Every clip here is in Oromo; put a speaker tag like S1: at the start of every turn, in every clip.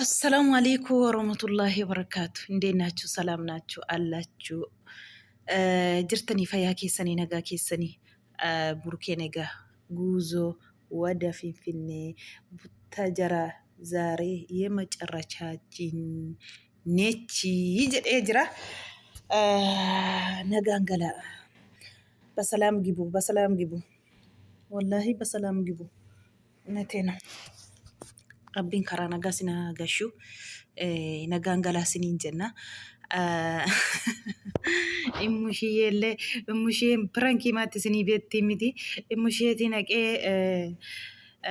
S1: አሰላሙ አሌይኩም ወረህመቱላሂ ወበረካቱ። እንዴት ናችሁ? ሰላም ናችሁ አላችሁ? Jirtanii fayyaa keessanii nagaa keessanii burkeen egaa ጉዞ ወደ ፊንፊኔ ቡታጀራ ዛሬ የመጨረሻችን ነች jedhee jira. Nagaan galaa በሰላም ግቡ፣ በሰላም ግቡ፣ ወላሂ በሰላም ግቡ። እውነቴ ነው። Rabbiin karaa nagaa sin haa gashu. Nagaan galaa siniin jenna. Immushiyeellee immushiyeen pirankii maatti isinii beektii miti. Immushiyeetii naqee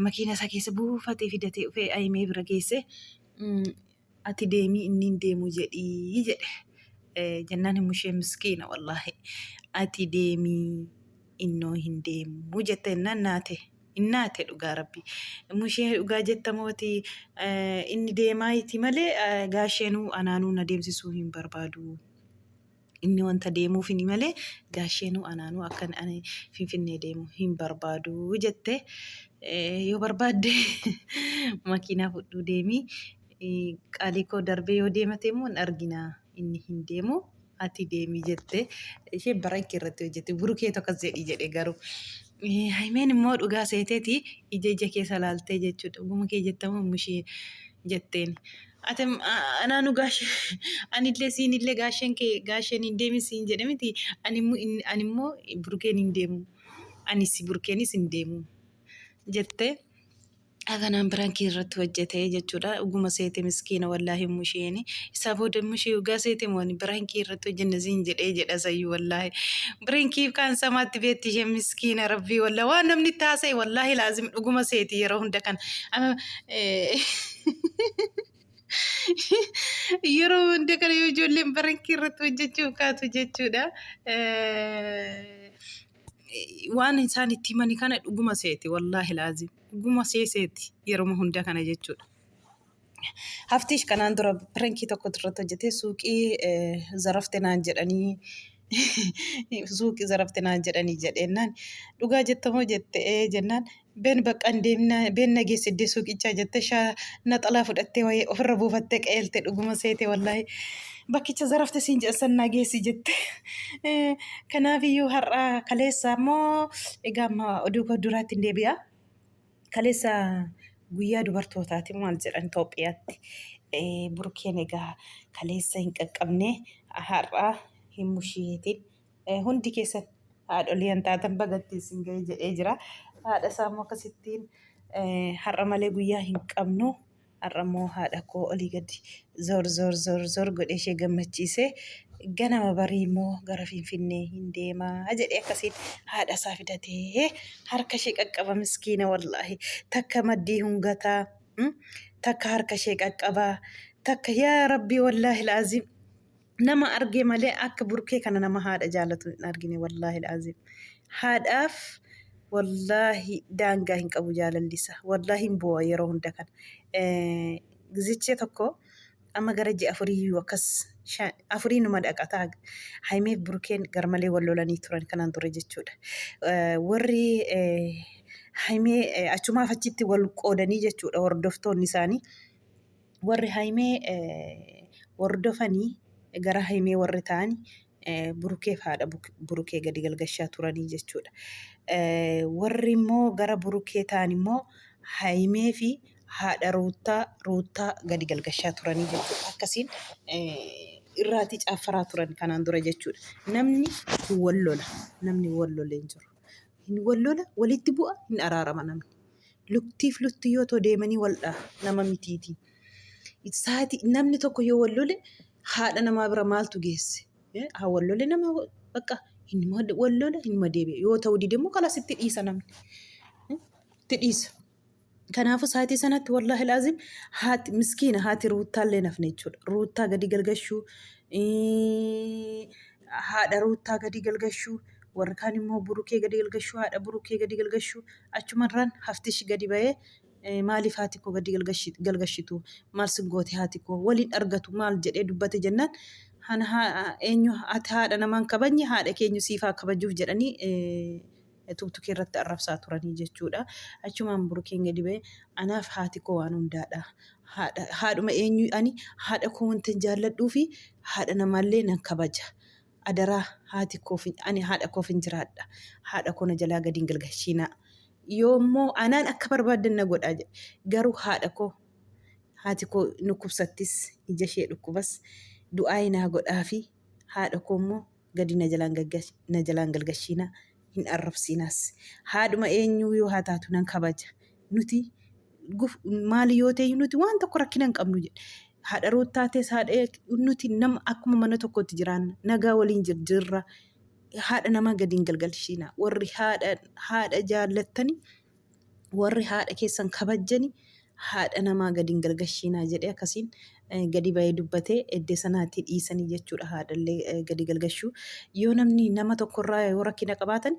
S1: makiina isaa keessa buufatee fidatee dhufee ayimee bira geesse. Ati deemii inni hin deemu jedhii jedhe. Jennaan immushiyeen miskiina wallaahi. Ati deemii innoo hin deemu jette jennaan naate. Hin naate dhugaa rabbi. Mushee dhugaa jetta mooti inni deemaayiti malee gaasheenuu anaanuu na deemsisuu hin barbaadu. Inni wanta deemuufini malee gaasheenuu anaanuu akka ani Finfinnee deemu hin barbaadu jette. Yoo barbaadde makiinaa fudhuu deemi. Qaalii koo darbee yoo deemate immoo hin argina inni hin deemu. Ati deemi jette isheen barankii irratti hojjette burukeetu akkas jedhi jedhe garuu. Haymeen immoo dhugaa seeteeti ija ija keessa laaltee jechuudha. Dhuguma kee jettamu mushee jetteen. Ati anaanu gaashee anillee siinillee gaasheen kee gaasheen hin deemin siin jedhe miti animmoo burukeen hin deemu anis burukeenis hin deemu jettee. Kanaan birankii irratti hojjete jechuudha. Dhuguma seete miskiina wallaahi mushiin. Isaa booda mushii dhugaa seete moo ani birankii irratti hojjenne siin jedhee jedha sayyuu wallaahi. Birankii kaan samaatti beetti isheen miskiina rabbii wallaahi waan namni itti haasa'e wallaahi laazim dhuguma seeti yeroo hunda kana. Amma yeroo hunda kana yoo ijoolleen birankii irratti hojjechuuf kaatu jechuudha. Waan isaan itti himani kana dhuguma seeti wallaahi laazim dhuguma seeseeti yeroma hunda kana jechuudha. Haftiish kanaan dura pirankii tokko irratti hojjetee suuqii zarafte naan jedhanii suuqii zarafte naan jedhanii jedheennaan dhugaa jettamoo jette ee jennaan been bakka hin deemna been na geesse iddoo suuqichaa jette shaa naxalaa fudhattee wayii ofirra buufattee qajeelte dhuguma seete wallaahi bakkicha zarafte siin jedhan san naa geessi jette. Kanaafiyyuu har'a kaleessa immoo egaa amma oduu koo duraatti hin deebi'a. Kaleessa guyyaa dubartootaati maal jedhan Itoophiyaatti. Burkeen egaa kaleessa hin qaqqabne har'a hin mushiyeetiin hundi keessan haadholii han taatan bagatti isin ga'e jedhee jira. Haadha isaa immoo akkasittiin har'a malee guyyaa hin qabnu. Har'a immoo haadha koo olii gadi zoor zoor zoor zoor godhee ishee gammachiise. Ganama barii immoo gara Finfinnee hin deemaa jedhee akkasiin haadha isaa fidatee harka ishee qaqqaba miskiina wallaahi. Takka maddii hungataa takka harka ishee qaqqabaa takka yaa rabbii wallaahi laaziim. Nama argee malee akka burkee kana nama haadha jaalatu hin argine wallaahi laazim. Haadhaaf wallaahi daangaa hin qabu jaalalli isaa. Wallaahi hin boo'a yeroo hunda kana. Gizichee tokko amma gara ji'a afurii akkas afurii numa dhaqataa Hayimeef burkeen garmalee wal lolanii turan kanaan dura jechuudha. Warri Hayimee achumaaf achitti wal qoodanii jechuudha hordoftoonni isaanii. Warri Hayimee hordofanii gara Hayimee warri ta'an Burukeef haadha Burukee gadi galgashaa turanii jechuudha. Warri immoo gara Burukee ta'an immoo Hayimee fi haadha Ruuttaa Ruuttaa gadi galgashaa turanii jechuudha. Akkasiin irraatii caaffaraa turan kanaan dura jechuudha. Namni hin wal lola. Namni wal lola hin jiru. Hin wal lola walitti bu'a hin araarama namni. Luktiif lukti yoo too deemanii wal dhaha nama mitiitii. Saati namni tokko yoo wal lole haadha namaa bira maaltu geesse? Haa wal lole nama bakka hin wal lola hin deebi'a. Yoo ta'uu dide immoo kalas itti dhiisa namni. Itti dhiisa. Kanaafuu saatii sanatti wallaahi laazim haati miskiina haati ruuttaallee nafne jechuudha. Ruuttaa gadi galgashuu haadha ruuttaa gadi galgashuu warri kaan immoo burukee gadi galgashuu haadha burukee gadi galgashuu achumarraan haftishi gadi ba'ee maaliif haati koo gadi galgashitu maal sin goote haati koo waliin argatu maal jedhee dubbate jennaan eenyu ati haadha namaan kabajne haadha keenyu siif haa kabajuuf jedhanii Tuktukii irratti arrabsaa turanii jechuudha. Achumaan Burukeen gadi ba'ee anaaf haati koo waan hundaadha. Haadha haadhuma eenyu ani haadha koo wanta jaalladhuu fi haadha namaallee nan kabaja. Adaraa haati koof ani haadha koof hin jiraadha. Haadha koo na jalaa gadi hin galgalchiinaa. Yoo immoo anaan akka barbaaddan na godhaa jedhe. Garuu haadha koo haati koo dhukkubsattis ija ishee dhukkubas du'aayi naa godhaa fi haadha koo immoo gadi na jalaan na jalaan galgashiinaa hin arrabsiinaas. Haadhuma eenyuu yoo haa taatu nan kabaja. Nuti maali yoo ta'e nuti waan tokko rakkina hin qabnu jedhe. Haadha Ruuttaa ta'es haadha nuti nama akkuma mana tokkotti jiraanna nagaa waliin jirra. Haadha namaa gadi hin galgalchiinaa. Warri haadha haadha jaallattani warri haadha keessan kabajjani haadha namaa gadi hin galgashiinaa jedhee akkasiin gadi ba'ee dubbatee eddee sanaatti dhiisanii jechuudha haadhallee gadi galgashuu. Yoo namni nama tokkorraa yoo rakkina qabaatan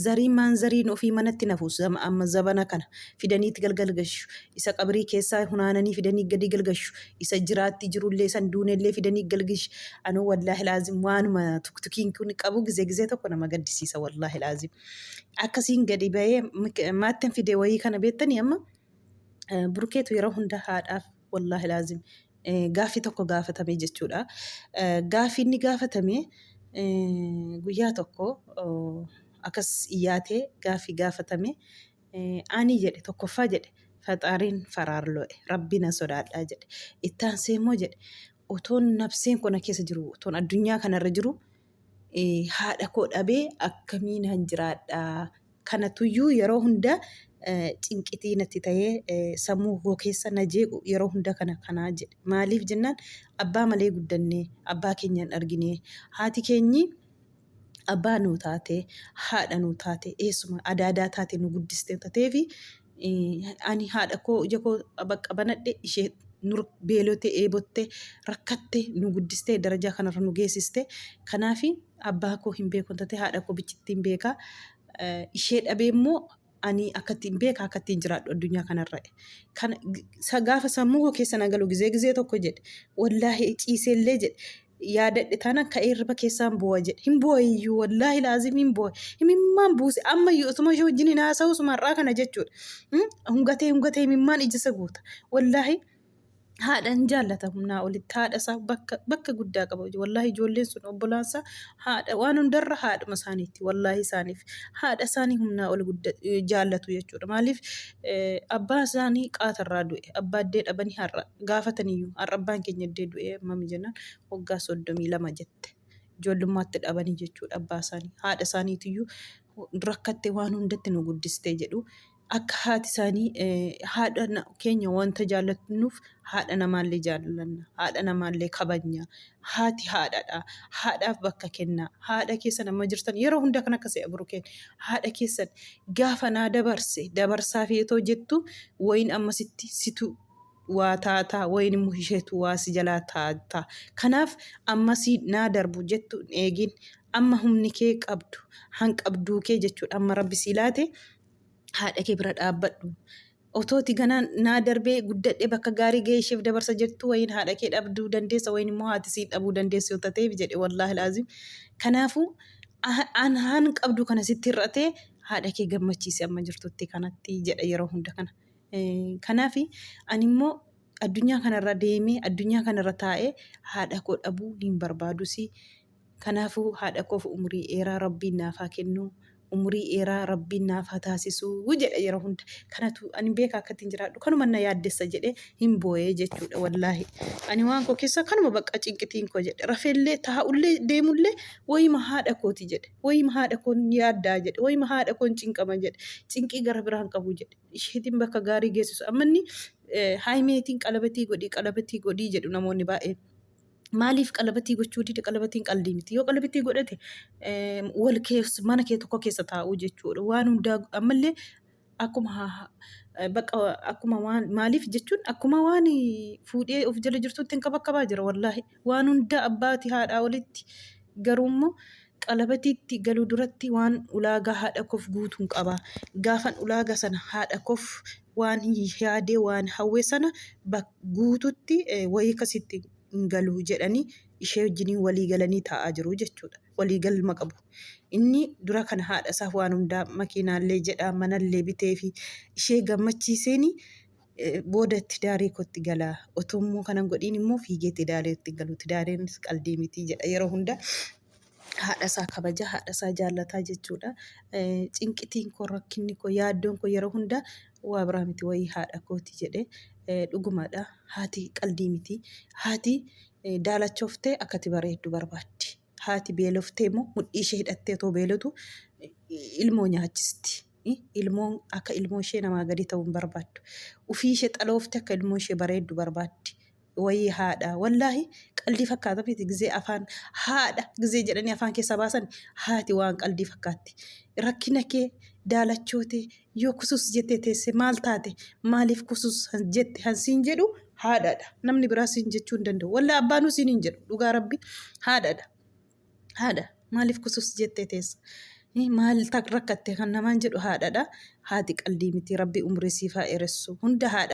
S1: zarii maan zariin ofii manatti nafu amma zabana kana fidaniitti galgalgashu isa qabrii keessaa hunaananii fidanii gadi galgashu isa jiraatti jirullee san duunellee fidanii galgish anuu wallaahi laazim waanuma tuktukiin kun qabu gizee gizee tokko nama gaddisiisa wallaahi laazim. Akkasiin gadi ba'ee maattan fide wayii kana beektanii amma Burkeetu yeroo hunda haadhaaf wallaahi laazim gaaffii tokko gaafatame jechuudha. Gaaffii inni gaafatame guyyaa tokko akkas iyyaatee gaaffii gaafatame ani jedhe tokkoffaa jedhe faxaariin faraarloo'e rabbi na sodaadhaa jedhe. Ittaansee immoo jedhe otoon nafseen koo na keessa jiru otoon addunyaa kanarra jiru haadha koo dhabee akkamiinan jiraadha kanatuyyuu yeroo hunda cinqitii natti ta'ee sammuu koo keessa na jeequ yeroo hunda kana kanaa jedhe. Maaliif jennaan abbaa malee guddanne abbaa keenya hin argine haati keenyi abbaa nuu taate haadha nuu taate eessuma adaadaa taate nu guddiste tateefi ani haadha koo ija koo bakka banadhe ishee nur beelote eebotte rakkatte nu guddiste darajaa kanarra nu geessiste kanaafi abbaa koo hin beeku taate haadha koo bichittiin beeka ishee dhabee immoo ani akkattiin beeka akkattiin jiraadhu addunyaa kanarra. Kana gaafa sammuu koo keessa na galu gizee gizee tokko jedhe wallaahi ciiseellee jedhe yaadadhe taanaan ka'ee hirriba keessaan boo'a jedhe hin boo'a iyyuu wallaahi laazim hin boo'a himimmaan buuse amma iyyuu osuma ishee wajjin hin haasa'u sumarraa kana jechuudha. Hungatee hungatee himimmaan ija isa guuta wallaahi. Haadha hin jaallata humnaa olitti haadha isaa bakka bakka guddaa qaba wallaahi ijoolleen sun obbolaan isaa haadha waan hundarra haadhuma isaaniitti wallaahi isaaniif haadha isaanii humnaa ol gudda jaallatu jechuudha maaliif abbaa isaanii qaatarraa du'e abbaa iddee dhabanii har'a gaafataniyyuu har'a abbaan keenya iddee du'e mami jennaan waggaa 32 jette ijoollummaatti dhabanii jechuudha abbaa isaanii haadha isaaniitiyyuu rakkatte waan hundatti nu guddiste jedhu Akka haati isaanii haadha keenya wanta jaallatnuuf haadha namaallee jaallanna. Haadha namaallee kabajna. Haati haadhadha. Haadhaaf bakka kennaa. Haadha keessan amma jirtan yeroo hunda kan akka se'a burukeen haadha keessan gaafa naa dabarse dabarsaa fi otoo jettu wayin ammasitti situ waa taataa wayin immoo isheetu waa si jalaa taataa. Kanaaf ammasii naa darbu jettu hin eegin. Amma humni kee qabdu hanqabduu kee jechuudha. Amma rabbi sii laate haadha kee bira dhaabbadhu. Otooti ganaa naa darbee guddadhee bakka gaarii ga'ee isheef dabarsa jettu wayiin haadha kee dhabduu dandeessa wayiin immoo haati siin dhabuu dandeessi yoo tateef jedhe wallaahi laazim. Kanaafuu an haan qabdu kana sitti hir'atee haadha kee gammachiisi amma jirtutti kanatti jedha yeroo hunda kana. Kanaaf ani immoo addunyaa kanarra deemee addunyaa kanarra taa'ee haadha koo dhabuu hin barbaadusi. Kanaafuu haadha koof umurii dheeraa rabbiin naaf haa kennu, umurii dheeraa rabbiin naaf haa taasisu jedha yeroo hunda. Kanatu ani beeka akka ittiin jiraadhu kanuma na yaaddessa jedhee hin boo'ee jechuudha wallaahi. Ani waan koo keessa kanuma bakka cinqitiin koo jedhe rafeellee taa'ullee deemullee wayima haadha kooti jedhe wayima haadha koon yaaddaa jedhe wayima haadha koon cinqama jedhe cinqii gara biraan qabu jedhe isheetiin bakka gaarii geessisu amma inni haayimeetiin qalabatii godhii qalabatii godhii jedhu namoonni baay'een. Maaliif qalabatii gochuu dide? Qalabatiin qaldii miti. Yoo qalabatii godhate wal keessa mana kee tokko keessa taa'uu jechuudha. Waan hundaa ammallee akkuma bakka akkuma waan maaliif jechuun akkuma waan fuudhee of jala jirtutti hin kabakkabaa jira wallaahi. Waan hundaa abbaati haadhaa olitti garuu immoo qalabatiitti galuu duratti waan ulaagaa haadha koof guutuun qaba. Gaafan ulaagaa sana haadha koof waan yaadee waan hawwe sana guututti wayii akkasitti hin galu jedhanii ishee wajjiniin walii galanii taa'aa jiru jechuudha. Walii galma qabu. Inni dura kana haadha isaaf waan hundaa makiinaallee jedha manallee biteefi ishee gammachiiseeni booda tidaarii kootti gala. Otoo immoo kana hin godhiin immoo fiigee tidaariitti galu. Tidaariinis qaldii miti jedha yeroo hunda. Haadha isaa kabaja, haadha isaa jaallataa jechuudha. Cinqitiin koo, rakkinni koo, yaaddoon koo yeroo hunda waa biraa miti wayii haadha kooti jedhe. Dhugumadha. Haati qaldii miti. Haati daalachooftee akkati bareeddu barbaaddi. Haati beeloftee immoo mudhii ishee hidhattee otoo beelotu ilmoo nyaachisti. Ilmoon akka ilmoo ishee namaa gadi ta'uu hin barbaaddu. Ufii ishee xalooftee akka ilmoo ishee bareeddu barbaaddi. Wayii haadha wallaahi qaldii fakkaata miti gizee afaan haadha gizee jedhanii afaan keessaa baasan haati waan qaldii fakkaatti. Rakkina kee daalachootee yoo kusus jettee teesse maal taate maaliif kusus jette hansiin jedhu haadhadha. Namni biraa siin jechuu hin danda'u. Wallaahi abbaanuu siin hin jedhu dhugaa rabbi haadhadha. Haadha maaliif kusus jettee teessa? Maal rakkatte kan namaan jedhu haadhadha. Haati qaldii miti rabbi umrii siif haa dheeressu. Hunda haadha.